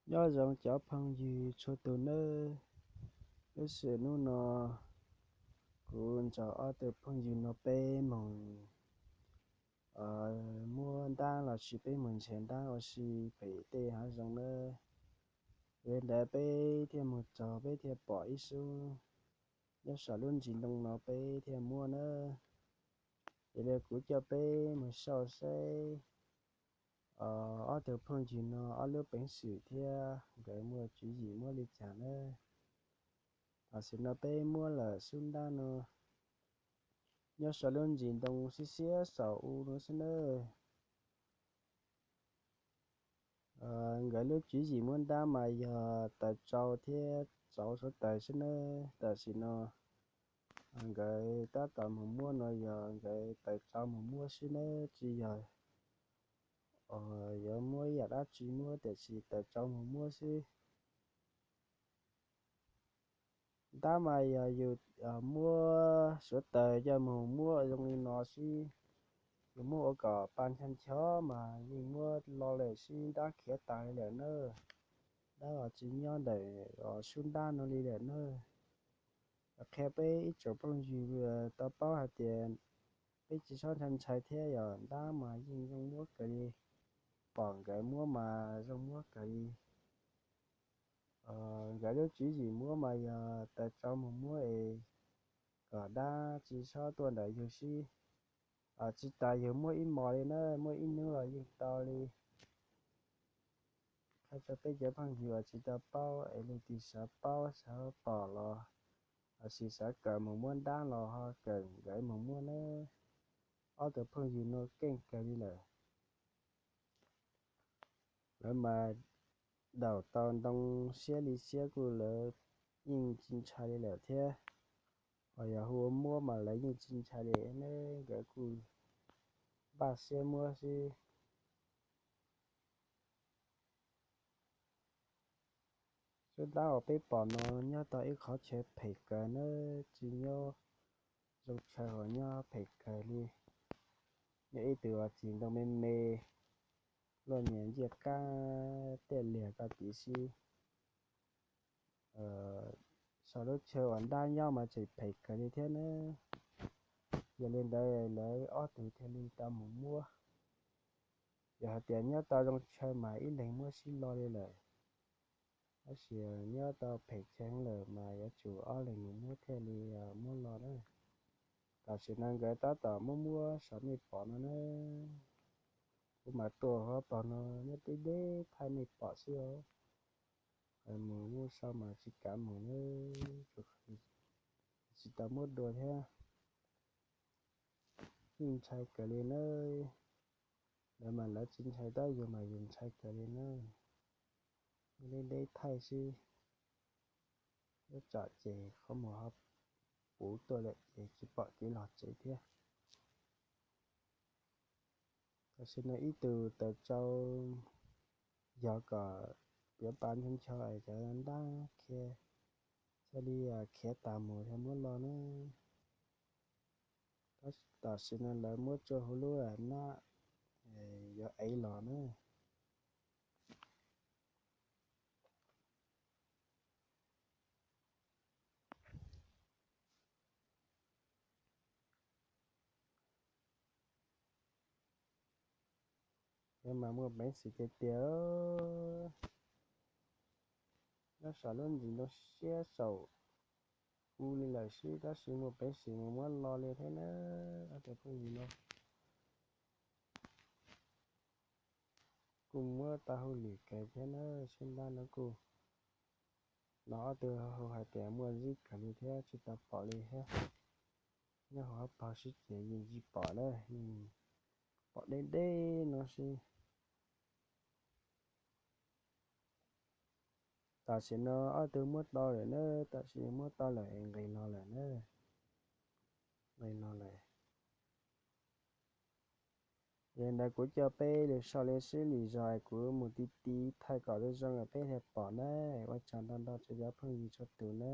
Nyob zoo cov phooj ywg txhua tus nawb. Lub sij hawm hnub no kuv nrog ob tug phooj ywg no peb mus muab ntab los sis peb mus nrhiav ntab ua si pem tej hav zoov nawb. Yog li ntawd peb thiaj mus txog peb thiaj pom ib sub nyob saum lub ntsis ntoo no peb thiaj muab nawb. Yog li kuv coj peb mus saib seb ob tug phooj ywg no ob lub peev xwm thiab nkawd muaj tswv yim muab li cas nawb. Tam sim no peb muab lawm sub ntab no nyob saum lub ntsis ntoo siab siab saum u no xwb nawb. Nkawd lub tswv yim muab ntab mas yog taws tsau thiab tsauv suav taws xwb nawb. Tam sim no nkawd tab tom mus muab no yog nkawd taws tsau mus muab xwb nawb, tsis yog yuav muab ib yam dab tsi muab, tiam sis taws tsau mus muab xwb. Ntab mas yog yus muab suav taws coj mus muab zoo li no xwb, yus muab ua kom pa ncho ncho mas yeej muab lo lawm xwb, ntab khiav tas li lawm nawb. Ntab los tsis nyob ntawm sub ntab no li lawm nawb. Qhia peb ib tsoom phooj ywg tau paub hais tias peb tsis txhob ntshai ntshai thiab, yog ntab mas yeej zoo muab kawg li, pom nkawd muab mas zoo muab kawg li. Nkawd lub tswv yim muab mas yog taws tsau mus muab es kom dab tsis txhob tuaj ntawm yus xwb. Tsis tas yus muab ib hmos li na, muab ib hnub los yeej tau li. Qhia rau peb cov phooj ywg uas tsis tau paub es leej twg xav paub xav pom los, los sis xav kawm mus muab ntab los ho kawm nkawd mus muab nawb. Ob tug phooj ywg no keej kawg li lawm. Lawv mas daum tau ntoo siab li siab kuj lawv yeej tsis ntshai li lawm thiab. Ho yog hu ua muab mas lawv yeej tsis ntshai li ne, nkawd kuj npaj siab muab xwb. Sub ntab uas peb pom no nyob tau ib qhov chaw phem kawg nawb, tsis nyob zoo chaw uas nyob phem kawg li. Nyob ib tug uas txiv ntoo me me, luaj nyias ncej qab tej liag ko tid xwb. Saum lub chaw uas ntab nyob mas tseem phem kawg li thiab nawb. Yog li ntawd lawv ob tug thiaj li tau mus muab. Yog hais tias nyob tau zoo chaw mas ib leeg muab sib lo li lawm, tab sis nyob tau phem chaw lawm mas yuav tsum ob leeg mus muab thiaj li muab lo na. Tam sim no nkawd tab tom muab muab saum nej pom no na. Kuv mas tuaj hauv paus no nyob deb deb thaij nej pom xwb os. Mus mus sau mas tsis kav mus na, tsis tau muab dua thiab. Yeej ntshai kawg li nawb. Lawv mas lawv tsis ntshai tab yus mas yus ntshai kawg li nawb. Deb deb thaij xwb, yuav tsam ces qhov muag ho puv tuaj lawm ces tsis pom kev los tsev thiab. Tam sim no ib tug taws tsau yog kom piav pa ncho ncho es cov ntab khiav, thiaj li khiav tas mus thiaj muab lo na. Tam sim no lawv muab tsua huv lub nab yuav ev los na. Mas muaj peev xwm tiag tiag. Nyob saum lub ntsis ntoo siab saum u li lawm xwb tab sis muaj peev xwm mus muab lo li thiab na. Ob tug phooj ywg no kuj muab tau hauj lwm kawg thiab na, sib ntab no kuj, no ob tug hu hais tias muaj zib kawg li thiab tsis tau pom li thiab. Nyob hauv paus sib ces yeej tsis pom na, yeej pom deb deb no xwb. Tam sim no ob tug muab tau lawm na, tam sim muab tau lawm es nqis los lawm na, nqis los lawm. Yog li ntawd kuv coj peb lug sau li sib lwm zog es kuv mus ti ti thaij kom zoo zoo peb thiaj pom na. Ua tsaug ntau ntau rau cov phooj ywg txhua tus na.